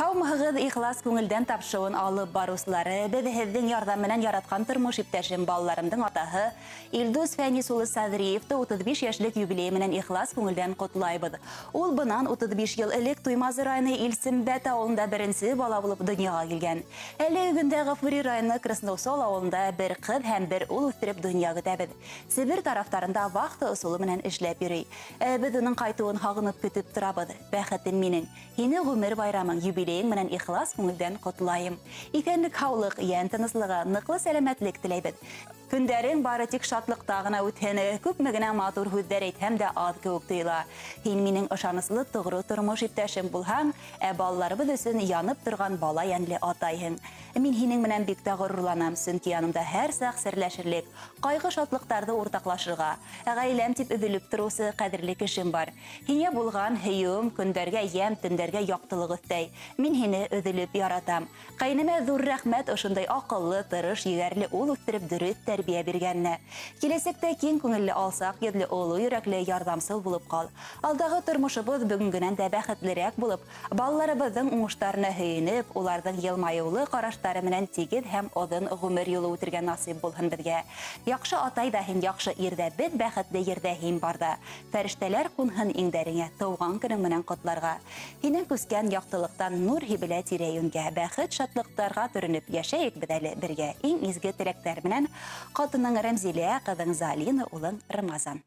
Һаумыһығыҙ, ихлас күңелдән тапшыуын алып барыусылары, беҙ һеҙҙең ярҙам менән яратҡан тормош иптәшем, балаларымдың атаһы Илдус Фәнис улы Садриевты 35 йәшлек юбилейы менән ихлас күңелдән ҡотлайбыҙ. Ул бынан 35 йыл элек Туймазы районы Илсембәт ауылында беренсе бала булып донъяға килгән. Әлеге көндә Ғафури районы Красноусол ауылында бер ҡыҙ һәм бер ул үҫтереп донъя көтәбеҙ. Себер тарафтарында вахта ысулы менән эшләп йөрөй. Беҙ уның ҡайтыуын һағынып көтөп торабыҙ. Бәхетем минең, һине ғүмер байрамың, юбилейың менән ихлас күңелдән ҡотлайым. Иҫәнлек, һаулыҡ, йән тыныслығы, ныҡлы сәләмәтлек теләйбеҙ. Көндәрең бары тик шатлыҡта ғына үтһен, күпме генә матур һүҙҙәр әйтһәм дә аҙ кеүек тойола. Һин минең ышаныслы, тоғро тормош иптәшем булһаң, ә балаларыбыҙ өсөн янып торған бала йәнле атайһың. Мин һинең менән бик тә ғорурланам, сөнки янымда һәр саҡ серләшерлек, ҡайғы шатлыҡтарҙы уртаҡлашырға, ғаиләм тип өҙөлөп тороусы ҡәҙерле кешем бар. Һиңә булған һөйөүем көндәргә йәм, төндәргә яҡтылыҡ өҫтәй. Мин һине өҙөлөп яратам. Ҡәйнәмә ҙур рәхмәт ошондай аҡыллы, тырыш, егәрле ул үҫтереп дөрөҫ тәрбиә биргәненә. Киләсәктә киң күңелле, алсаҡ йөҙлө, оло йөрәкле, ярҙамсыл булып ҡал. Алдағы тормошобоҙ бөгөнгөнән дә бәхетлерәк булып, балаларыбыҙҙың уңыштарына һөйөнөп, уларҙың йылмайыулы ҡараштары менән тигеҙ һәм оҙон ғүмер юлы үтергә насип булһын беҙгә. Яҡшы атай ҙа һин, яҡшы ирҙә, беҙ бәхетле ерҙә һин барҙа. Фәрештәләр ҡунһын иңдәреңә, тыуған көнөң менән ҡотларға. Һинең күскән яҡтылыҡтан нур һибелә тирә-йүнгә, бәхет шатлыҡтарға төрөнөп йәшәйек беҙ әле бергә. Иң изге теләктәр менән ҡатының Рәмзилә, ҡыҙың Залина, улың Рамазан.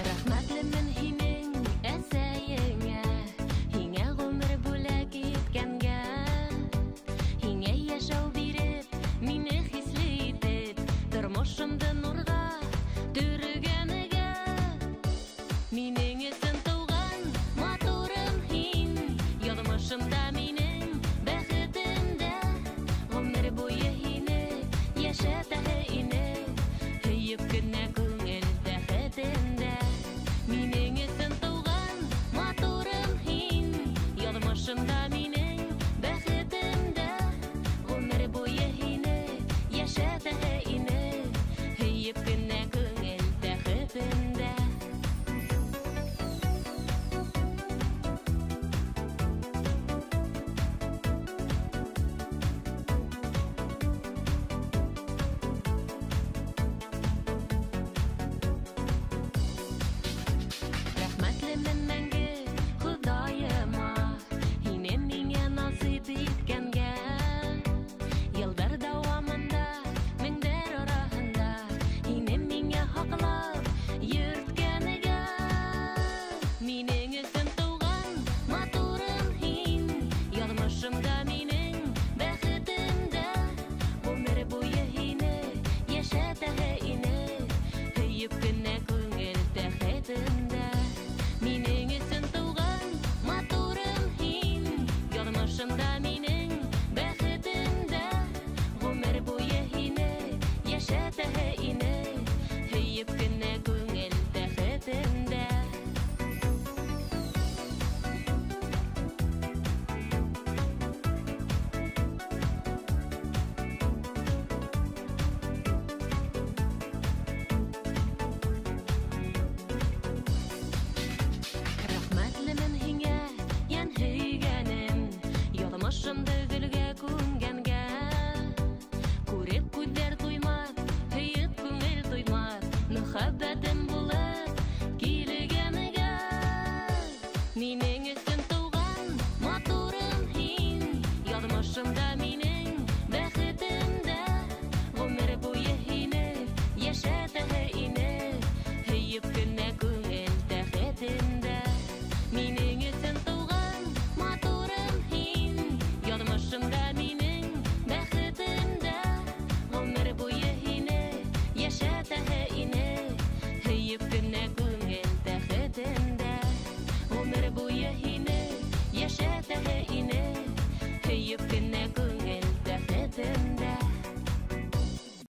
Рәхмәтлемен һинең әсәйеңә, һиңә ғүмер бүләк иткәнгә, һиңә йәшәү биреп, мине хисле итеп, тормошомдо нурға төргәнгә. Минең өсөн тыуған матурым һин, яҙмышымда минең бәхетемдә, ғүмер буйы һине йәшәтәһе ине, һөйөп кенә күңел тәхетендә. Минең өсөн тыуған матурым һин, яҙмышымда минең бәхетемдә, ғүмер буйы һине йәшәтәһе ине, һөйөп кенә күңел тәхетендә. Рәхмәтлемен мәңге Хоҙайыма, һине миңә насип иткәнгә. Йылдар дауамында, меңдәр араһында, һине миңә һаҡлап йөрөткәнгә. Минең өсөн тыуған матурым һин, яҙмышымда минең бәхетемдә, ғүмер буйы һине йәшәтәһе ине, һөйөп кенә күңел тәхетендә. Минең өсөн тыуған матурым һин, яҙмышымда минең бәхетемдә, ғүмер буйы һине йәшәтәһе ине, һөйөп кенә күңел тәхетендә. Рәхмәтлемен һиңә, йән һөйгәнем, яҙмышымды гөлгә күмгәнгә. Күреп күҙҙәр туймаҫ, һөйөп күңел туймаҫ, мөхәббәтем булып килгәнгә. Минең